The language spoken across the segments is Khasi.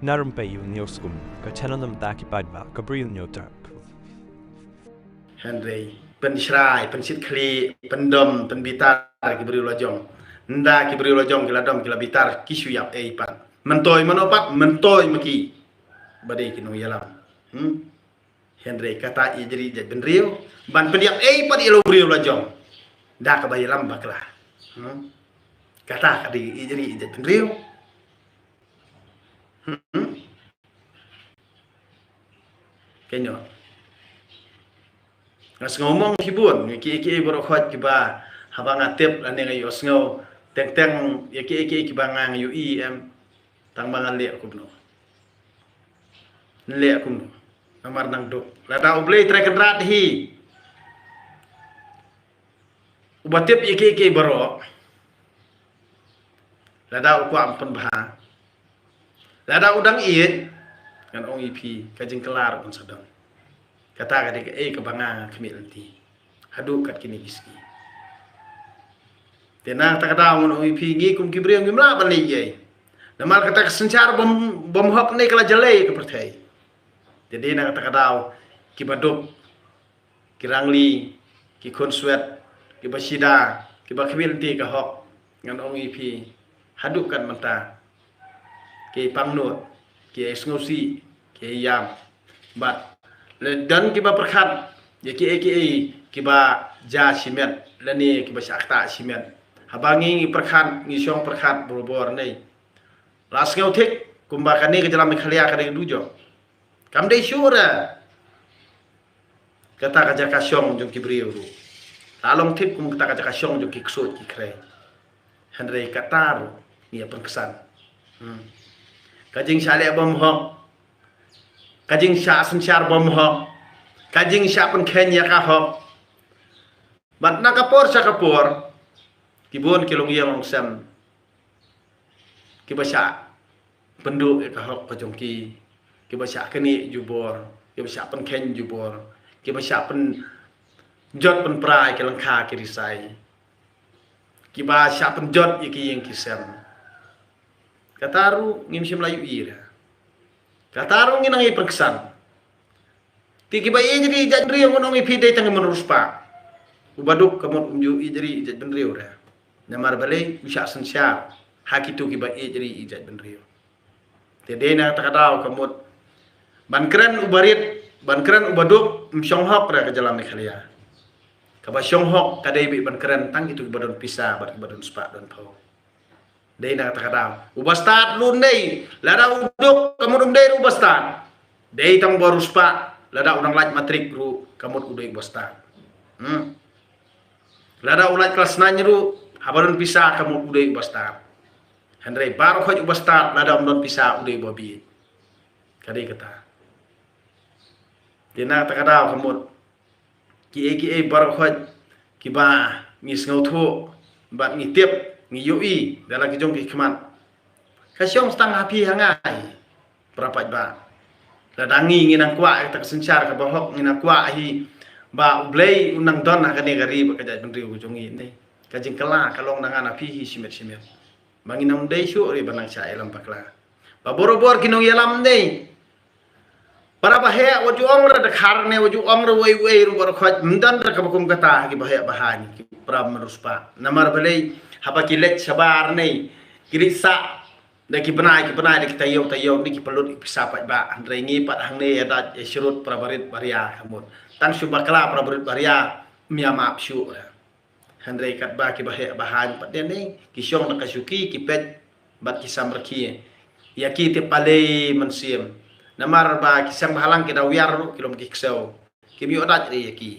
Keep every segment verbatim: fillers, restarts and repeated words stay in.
Na Rympei U News Kum, ka channel na bynta ki paidbah ka Bri U News Term. Hynrei pynshrai, pynshit khlieh, pyndom, pynbitar ki briew la jong. Nda ki briew la jong ki la dom, ki la bitar, ki shu ïap ei pat. Myntoi mano pat, myntoi ma ki. Ba dei ki nongïalam. Hmm? Hynrei kata ïeid ri ïeid bynriew ban pynïap ei pat ïa la u briew la jong da kaba ïalam bakla. Hmm? Kata ka dei ïeid ri ïeid bynriew. Hmm? Kynnoh. Nga sngew mong shibun ïa ki, ïa ki baroh khoit kiba haba nga tip lane nga ïohsngew teng teng ïa ki, ïa ki kiba nga ïohi em. Tang ba ngan leh kumno. Ngan leh kumno. Namar nang duk. Lada U Blei Trai Kynrad hi uba tip ïa ki, ïa ki baroh. Lada u kwah ban pynbha. Lada u dang ïeit, ngan ong ïa phi ka jingkylla ruh kan sa don. Kata ka dei kaei kaba nga khmih lynti haduh kat kine ki sngi. Te na kata ka daw ngan ong ïa phi, ngi kum ki briew ngim lah ban leh ei. Namar kata ka synshar bym, bym hok ne ka la jlei ka pyrthei. Te dei na kata ka daw kiba duk, ki rangli, ki khun swet, kiba shida, kiba khmih lynti ka hok, ngan ong ïa phi haduh kat mynta. Ki pangnud, ki ïa sngewsih, ki ïa ïam. Bad lada don kiba pyrkhat ïa kiei kiei kiba jia shimet lane kiba shah ktah shimet, haba ngi, ngi pyrkhat, ngi shong pyrkhat barabor ne. La sngewthuh kumba kane ka jylla Meghalaya ka dei ka dujok. Kam dei shuh re kata ka jaka shong jong ki briew ruh. La long thik kum kata ka jaka shong jong ki ksuid ki khrei. Hynrei kata ruh ngi ïa pynksan. Hmm. Ka jingshah leh bym hok, ka jingshah synshar bym hok, ka jingshah pynkheiñ ïa ka hok. Bad na ka por sha ka por ki bun ki longïing longsem kiba shah pynduh ïa ka hok ka jong ki, kiba shah knieh jubor, kiba shah pynkheiñ jubor, kiba shah pynjot pynpra ïa ki lyngkha ki risai, kiba shah pynjot ïa ki ïing ki sem. Kata ruh ngim shym la ïohi re. Kata ruh ngi nang ïa pynksan. Te kiba ïeid ri ïeid bynriew ngan ong ïa phi dei tang i mano ruh spah. Uba duk ka mut um ju ïeid ri ïeid bynriew re. Namar balei? U shah synshar ha kito kiba ïeid ri ïeid bynriew. Te dei na kata ka daw ka mut ban kren uba rit, ban kren uba duk, ym shong hok re ka jylla Meghalaya. Kaba shong hok ka dei beit ban kren tang kito kiba don pisa bad kiba don spah don phew. Dei na kata ka daw. Uba stad lun dei. Lada u duk ka mut um dei ruh uba stad. Dei tang ba ruh spah. Lada u dang lait matrik ruh ka mut u dei uba stad. Hmm. Lada u lait klas nine ruh haba don pisa ka mut u dei uba stad. Hynrei baroh khoit uba stad lada um don pisa u dei uba bieit. Ka dei kata. Dei na kata ka daw ka mut kiei kiei baroh khoit kiba ngi sngewthuh bad ngi tip, ngi ïohi da la ki jong ki khmat. Ka shong tang ha phi ha nga hi para paidbah. Lada ngi ngi nang kwah ïa kata ka synshar kaba hok, ngi nang kwah hi ba U Blei un nang don ha kane ka ri bad ka jaitbynriew ka jong ngi ne. Ka jingkylla ka long na nga na phi hi shimet shimet. Ba ngin ym dei shuh re ban nang shah ïalam bakla. Ba borabor ki nongïalam ne. Para baheh wat ju ong re dkhar ne, wat ju ong re wei wei ruh baroh khoit, ym don re kaba kum kata ha ki baheh bahaiñ, ki para mano ruh spah. Namar balei? Haba ki leit shabar ne ki leit sah da ki bnai ki bnai, da ki taïew taïew ne ki pynlut ki pisa paidbah. Hynrei ngi pat hangne ïa dait ïa shrut para barit baria ka mut. Tang shu bakla para barit baria ym ïa map shuh re. Hynrei katba ki baheh bahaiñ pat de ne ki shong na ka shuki, ki peit bad ki samrkhie ïa ki te palei mynsiem. Namar ba ki seng bhalang ki da wiar ruh ki long ki ksew. Kim ïoh dait re ïa ki.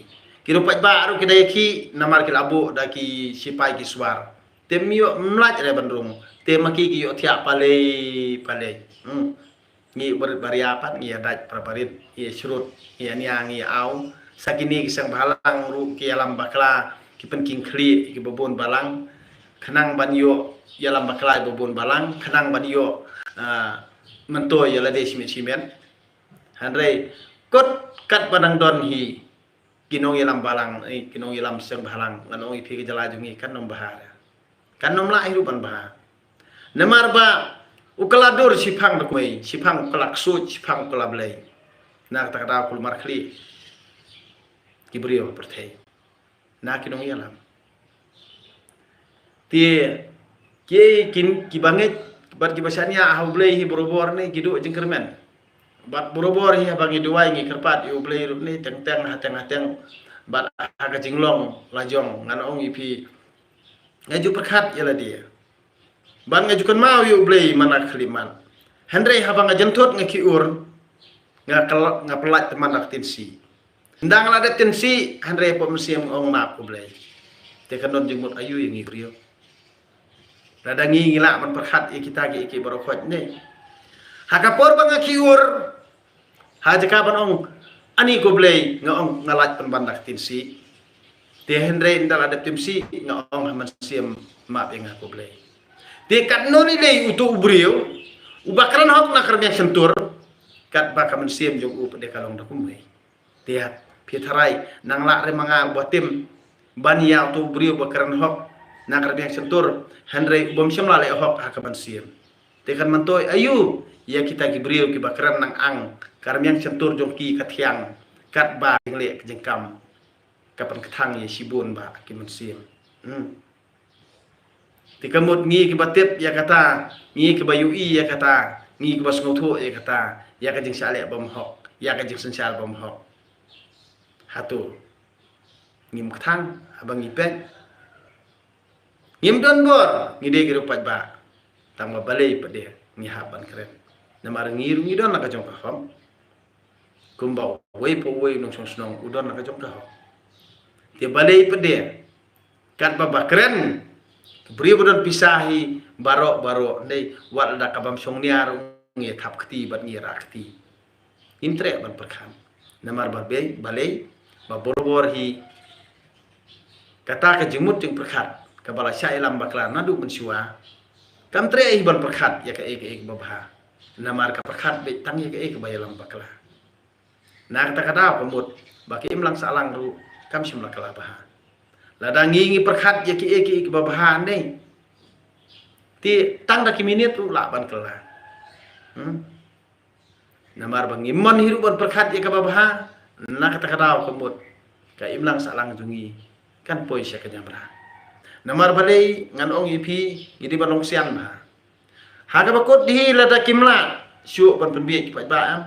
Ki ruh paidbah ruh ki da ïa ki namar ki la buh da ki sipai ki swar. Te ym ïoh, ym lait re ban rung. Te ma ki ki ïoh thiah palei palei. Hmm. Ngi barit baria pat ngi ïa dait para barit, ngi ïa shrut, ngi ïa nia, ngi ïa aw. Sa kine ki seng bhalang ruh ki ïalam bakla, ki pynking khlieh ïa kiba bun balang. Khnang ban ïoh ïalam bakla ïa ba bun balang, khnang ban ïoh, ah, myntoi ïa lade shimet shimet. Hynrei kut katba nang don hi ki nongïalam balang, eh, ki nongïalam seng bhalang, ngan ong ïa phi ka jylla jong ngi kan ym bha re. Kan ym lah hi ruh ban bha. Namar ba U kylla dur shiphang da kumwei, shiphang u kylla ksuid, shiphang u kylla blei. Na kata ka daw kulmar khlieh ki briew ha pyrthei na ki nongïalam. Te ki, ki, ki bangeit bad ki ba shaniah ha U Blei hi barabor ne ki duh jingkyrmen. Bad barabor hi haba ngi duwai ngi kyrpad ïa U Blei ruh ne teng teng ha teng ha teng. Bad ha ka jinglong la jong ngan ong ïa phi, nga ju pyrkhat ïa lade. Bad nga ju kynmaw ïa U Blei man la ka khyllipmat. Hynrei haba nga jynthut nga ki ur, nga kylla, nga pyllait tymmen da ka tynsi. Ynda nga la dep tynsi, hynrei pop mynsiem nga ong map U Blei. Te kan don jingmut aïu ïa ngi briew? Lada ngi ngi lah ban pyrkhat ïa kita ki, ki baroh khoit ne. Ha ka por ba nga ki ur, ha jaka ban ong ani ko Blei, nga ong nga lait pynban da ka tynsi. Te hynrei ynda la dep tynsi nga ong ha mynsiem map ïa nga ko Blei. Te katno lei lei uto u briew uba kren hok na ka rmiang shyntur, katba ka mynsiem jong u pat de ka long da kumwei. Te phi tharai nang lah re ma nga uba tim ban ïa uto u briew uba kren hok na ka rmiang shyntur, hynrei u bym shym la leh hok ha ka mynsiem. Te kan myntoi aïu ïa kita ki briew kiba kren nang ang ka rmiang shyntur jong ki ka thiang, katba jingleh ka jingkam ka pynkthang ïa shibun ba ki mynsiem. Hmm. Te ka mut ngi kiba tip ïa kata, ngi kiba ïohi ïa kata, ngi kiba sngewthuh ïa kata, ïa ka jingshah leh bym hok, ïa ka jingsynshar bym hok. Hato ngim kthang haba ngi peit? Ngim don bor, ngi dei ki riewpaidbah. Tang ba balei pat de ngi hap ban kren? Namar ngi ruh ngi don la ka jong ka hok. Kumba uwei pa uwei u nongshong shnong u don la ka jong ka hok. Te balei pat de katba ba kren, ki briew ba don pisa hi baroh baroh, hynrei wat lada ka bym shong nia ruh ngi thap kti bad ngi rah kti. Ngim treh ban pyrkhat. Namar ba balei, balei, ba barabor hi kata ka jingmut jingpyrkhat kaba la shah ïalam bakla naduh mynshuwa, kam treh hi ban pyrkhat ïa kaei kaei kaba bha. Namar ka pyrkhat beit tang ïa kaei kaba ïalam bakla. Na kata ka daw ka mut ba ka imlang sahlang ruh kam shym la kylla bha. Lada ngi ngi pyrkhat ïa kaei kaei kaba bha ne, te tang da ki minit ruh lah ban kylla. Hmm? Namar ba ngim mon hi ruh ban pyrkhat ïa kaba bha, na kata ka daw ka mut ka imlang sahlang jong ngi kan poi sha ka jamra. Namar balei ngan ong ïa phi, ngi dei ban long sian bha. Ha kaba kut hi lada kim lah shuh ban pynbieit ki paidbah, em,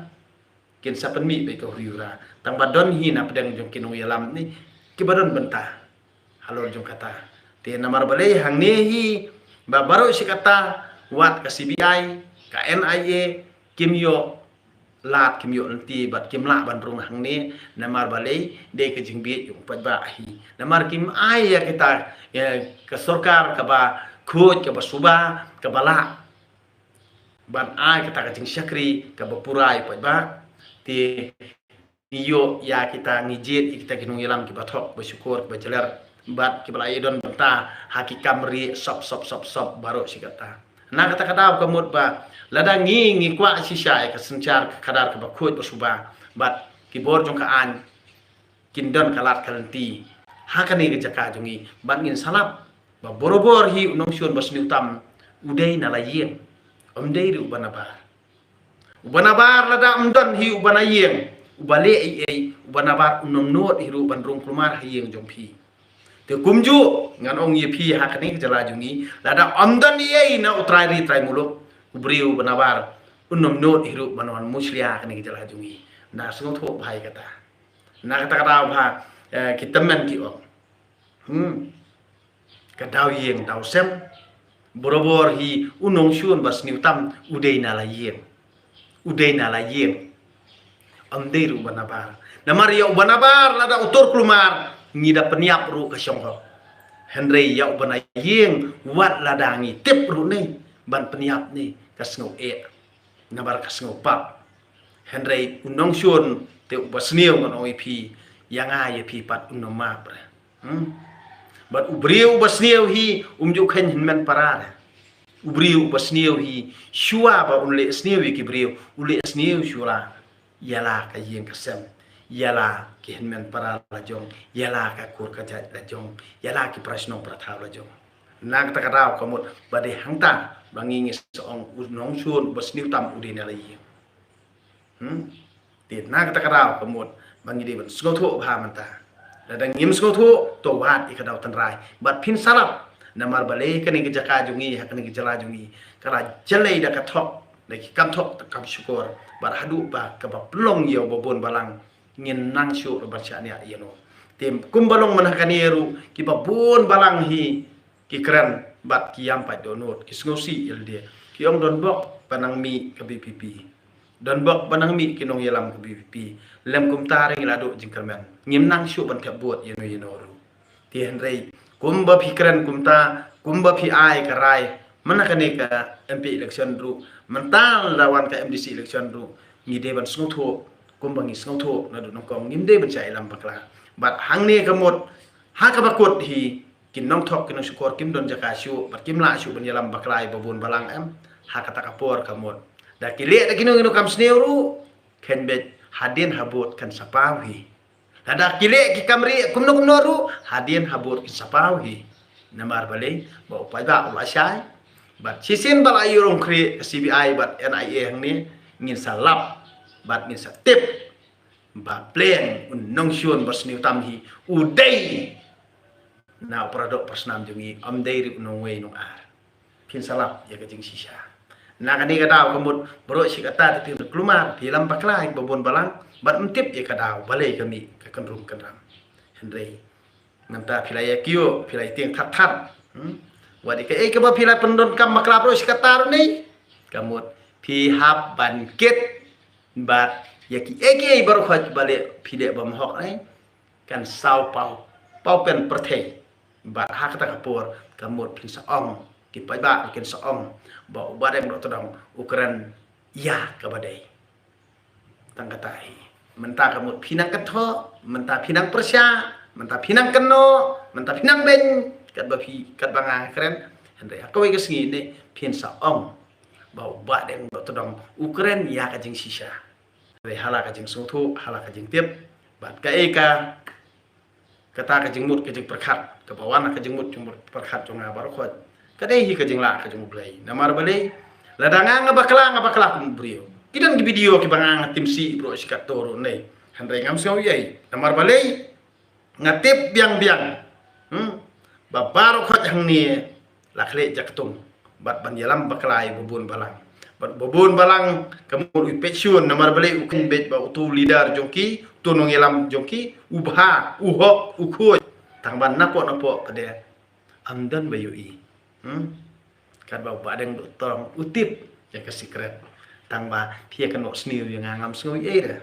kin sa pynmih beit ka huri hura. Tang ba don hi na pdeng jong ki nongïalam ne kiba don bynta halor jong kata. Te namar balei hangne hi ba baroh shi katta, wat ka C B I, ka N I A, kim ïoh lad, kim ïoh lynti bad kim lah ban rung hangne. Namar balei? Dei ka jingbieit jong u paidbah hi. Namar kim ai ïa kita, ïa ka sorkar kaba khuid, kaba suba, kaba lah ban ai kata ka jingshakri kaba pura ïa u paidbah. Te ngi ïoh ïa kita, ngi jied ïa kita ki nongïalam kiba thok, ba shukor, kiba jler bad kiba la ïadon bynta ha ki kam rieh sop sop sop sop baroh shi katta. Na kata ka daw ka mut ba lada ngi ngi kwah shisha ïa ka synshar ka khadar kaba khuid ba suba bad ki bor jong ka aiñ kin don ka lad ka lynti ha kane ka jaka jong ngi bad ngin sa lap ba barabor hi u nongshun ba sniew tam u dei na la ïing, um dei ruh uba nabar. Uba nabar lada um don hi uba na ïing, uba leh ei ei, uba nabar un ym nud hi ruh ban rung kulmar ha ïing jong phi. Te kumjuh ngan ong ïa phi ha kane ka jylla jong ngi, lada um don ei ei na u trai ri trai muluk, u briew uba nabar un ym nud hi ruh ban wan mushlia ha kane ka jylla jong ngi. Na sngewthuh bha ïa kata. Na kata ka daw bha, eh, ki tymmen ki ong. Hmm. Ka daw ïing daw sem. Barabor hi u nongshun ba sniew tam u dei na la ïing. U dei na la ïing. Um dei ruh uba nabar. Namar ïa uba nabar lada u tur kulmar ngi da pynïap ruh ka shong hok. Hynrei ïa uba na ïing wat lada ngi tip ruh ne ban pynïap ne ka sngew eh. Namar ka sngew pap. Hynrei u nongshun te uba sniew ngan ong ïa phi, ïa nga ïa phi pat un ym map re. Hmm? Bad u briew uba sniew hi um ju kheiñ hynmen para re. U briew uba sniew hi shuwa ba un leh sniew ïa ki briew, u leh sniew shuwa ïa la ka ïing ka sem, ïa la ki hynmen para la jong, ïa la ka kur ka jait la jong, ïa la ki para shnong para thaw la jong. Na kata ka daw ka mut ba dei hangta ba ngi ngi sa ong u nongshun uba sniew tam u dei na la ïing. Hmm? Te na kata ka daw ka mut ba ngi dei ban sngewthuh bha mynta. Lada ngim sngewthuh, to wad ïa ka daw tynrai. Bad phin sa lap, namar balei kane ka jaka jong ngi, ha kane ka jylla jong ngi, ka la jlei da ka thok, da ki kam thok, da kam shukor. Bad haduh ba kaba pynlong ïa uba bun balang, ngin nang shuh ruh ban shaniah ïa no. Te kumba long man ha kane ruh, kiba bun balang hi, ki kren bad ki ïam pat dohnud, ki sngewsih ïalade. Ki ong don bok ba nang mih ka VPP. Don bok ba nang mih ki nongïalam ka VPP. Lem kumta re ngi la duh jingkyrmen. Ngim nang shuh ban thep vote ïa no ïa no ruh. Te hynrei kumba phi kren kumta, kumba phi ai ka rai, man ha kane ka MP election ruh, mynta la wan ka MDC election ruh, ngi dei ban sngewthuh. Kumba ngi sngewthuh naduh nyngkong, ngim dei ban shah ïalam bakla. Bad hangne ka mut, ha kaba kut hi, ki nongthok ki nongshukor kim don jaka shuh, bad kim lah shuh ban ïalam bakla ïa uba bun balang em. Ha kata ka por ka mut, da ki leh da kino kino kam sniew ruh, khein beit, hadien habud kan sa paw hi. Lada ki leh ki kam rieh kumno kumno ruh, hadien habud kin sa paw hi. Namar balei, ba u paidbah u la shai. Bad shisien ba la ïurung khrieh ka CBI bad NIA hangne, ngin sa lap bad ngin sa tip ba pleng u nongshun ba sniew tam hi u dei na u para doh para snam jong ngi, ym dei ruh u nongwei nongar. Phin sa lap ïa ka jingshisha. Na kane ka daw ka mut, baroh shi katta te phin kulmar, phi ïalam bakla ïa uba bun balang, bad ym tip ïa ka daw balei ka mih ka kynrum kynram. Hynrei mynta phi la ïa kiew, phi la ïa tieng that that. Hmm? Wat ïa kaei kaba phi la pyndonkam bakla baroh shi katta ruh ne, ka mut phi hap ban kit bad ïa kiei kiei baroh khoit ba leh phi leh bymhok ne, kan saw paw, paw pen pyrthei. Bad ha kata ka por ka mut phin sa ong, ki paidbah kin sa ong ba u Bahdeng Dohtdong u kren ïa kaba dei. Tang kata hi. Mynta ka mut phi nang kynthoh, mynta phi nang pyrshah, mynta phi nang kynnoh, mynta phi nang beiñ, katba phi, katba nga kren. Hynrei ha kawei ka sngi ne phin sa ong ba u Bahdeng Dohtdong u kren ïa ka jingshisha. Hynrei ha la ka jingsngewthuh, ha la ka jingtip, bad kaei ka, kata ka jingmut ka jingpyrkhat kaba wan ha ka jingmut jingpyrkhat jong nga baroh khoit, ka dei hi ka jinglah ka jong U Blei. Namar balei, lada nga nga bakla, nga bakla kum u briew. Ki don ki video kiba nga nga tim sih baroh shi katta ruh ne. Hynrei ngam sngew ei ei. Namar balei, nga tip biang biang, hmm, ba baroh khoit hangne la khleh jaktung bad ban ïalam bakla ïa uba bun balang. Bad uba bun balang ka mut u peit shun, namar balei, u khein beit ba uto u leader jong ki, uto u nongïalam jong ki u bha, u hok, u khuid. Tang ba napoh napoh pat de ym don ba ïohi. Hmm? Katba u Bahdeng Dohtdong u tip ïa ka secret. Tang ba phi ïa kynnoh sniew ïa nga, ngam sngew ei ei de.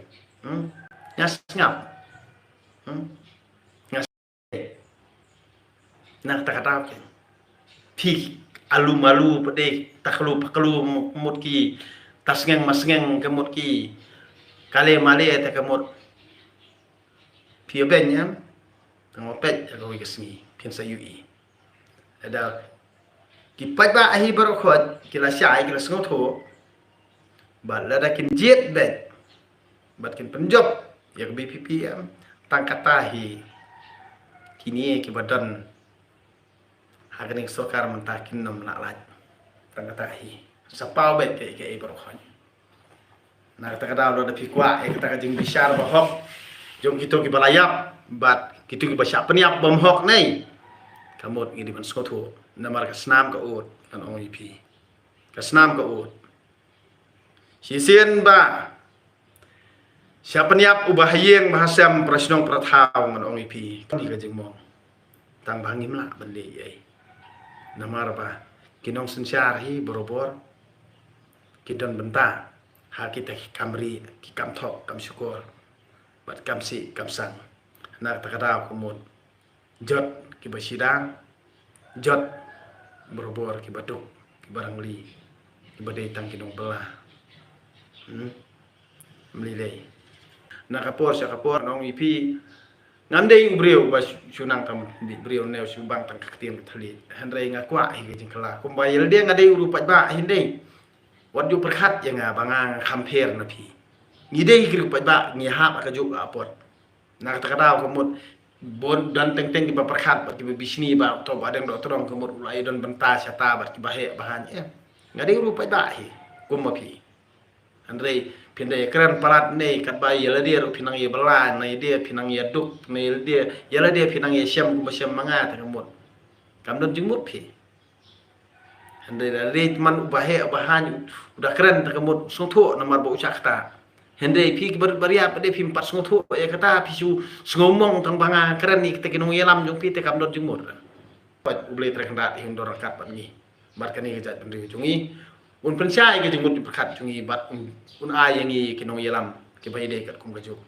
Hmm? Nga sngap. Hmm? Nga sngap. Na kata ka daw ke, phi alu malu pat de, ta khloo pa khloo mut ki, ta sngeng ma sngeng ka mut ki, kale male ta ka mut. Phi ïa beiñ em? Tang ba peit ha kawei ka sngi phin sa ïohi. Lada ki paidbah hi baroh khoit ki la shai, ki la sngewthuh, bad lada kin jied beit bad kin pynjop ïa ka VPP em, tang kata hi kine kiba don ha kane ka sorkar mynta kin ym lah lait. Tang kata hi. Sa paw beit kaei kaei baroh khoit. Na kata ka daw, lada phi kwah ïa kata ka jingbishar bahok jong kito kiba la ïap bad kito kiba shah pynïap bymhok ne, ka mut ngi dei ban sngewthuh. Namar ka snam ka ud, ngan ong ïa phi, ka snam ka ud. Shisien ba shah pynïap u bahaïing bahasem, para shnong para thaw, ngan ong ïa phi, ka dei ka jingmong. Tang ba ngim lah ban leh ei ei. Namar ba ki nongsynshar hi barobor ki don bynta ha kita ki kam rieh, ki kam thok, kam shukor, bad kam sih kam sang. Na kata ka daw ka mut, jot kiba shida, jot barobor kiba duk, kiba rangli, kiba dei tang ki nongbylla. Hmm? Ym lei lei. Na ka por sha ka por, ngan ong ïa phi, ngam dei u briew ba shu nang kam, dei briew ne shu bang tang ka ktien ka thylliej. Hynrei nga kwah hi ka jingkylla. Kumba ïa lade nga dei u riewpaidbah hi, dei. Wat ju pyrkhat ïa nga ba nga kham pher na phi. Ngi dei ki riewpaidbah, ngi hap ha kajuh ka apot. Na kata ka daw ka mut, bun don teng teng kiba pyrkhat bad kiba bishni ba uto u Bahdeng Dohtdong ka mut u la ïa don bynta shata bad kiba heh ba haiñ, eh. Nga dei ruh paidbah hi kum ma phi. Hynrei phin da ïa kren palat ne katba ïa lade ruh phi nang ïa bala, ne ïa de phi nang ïa duk, ne ïa lade, ïa lade phi nang ïa shem kumba shem ma nga, tang ka mut kam don jingmut phi. Hynrei da lade man uba heh uba haiñ u da kren, tang ka mut sngewthuh namar ba u shah kata. Hynrei phi ki bar-, baria pat de phim pat sngewthuh ïa kata, phi shu sngewmong tang ba nga kren ïa kita ki nongïalam jong phi, te kam don jingmut. Pat U Blei Trai Kynrad un don ryngkat bad ngi bad kane ka jaitbynriew jong ngi. Un pynshai ka jingmut jingpyrkhat jong ngi bad un, un ai ïa ngi ki nongïalam kiba ïadei katkum ka juk.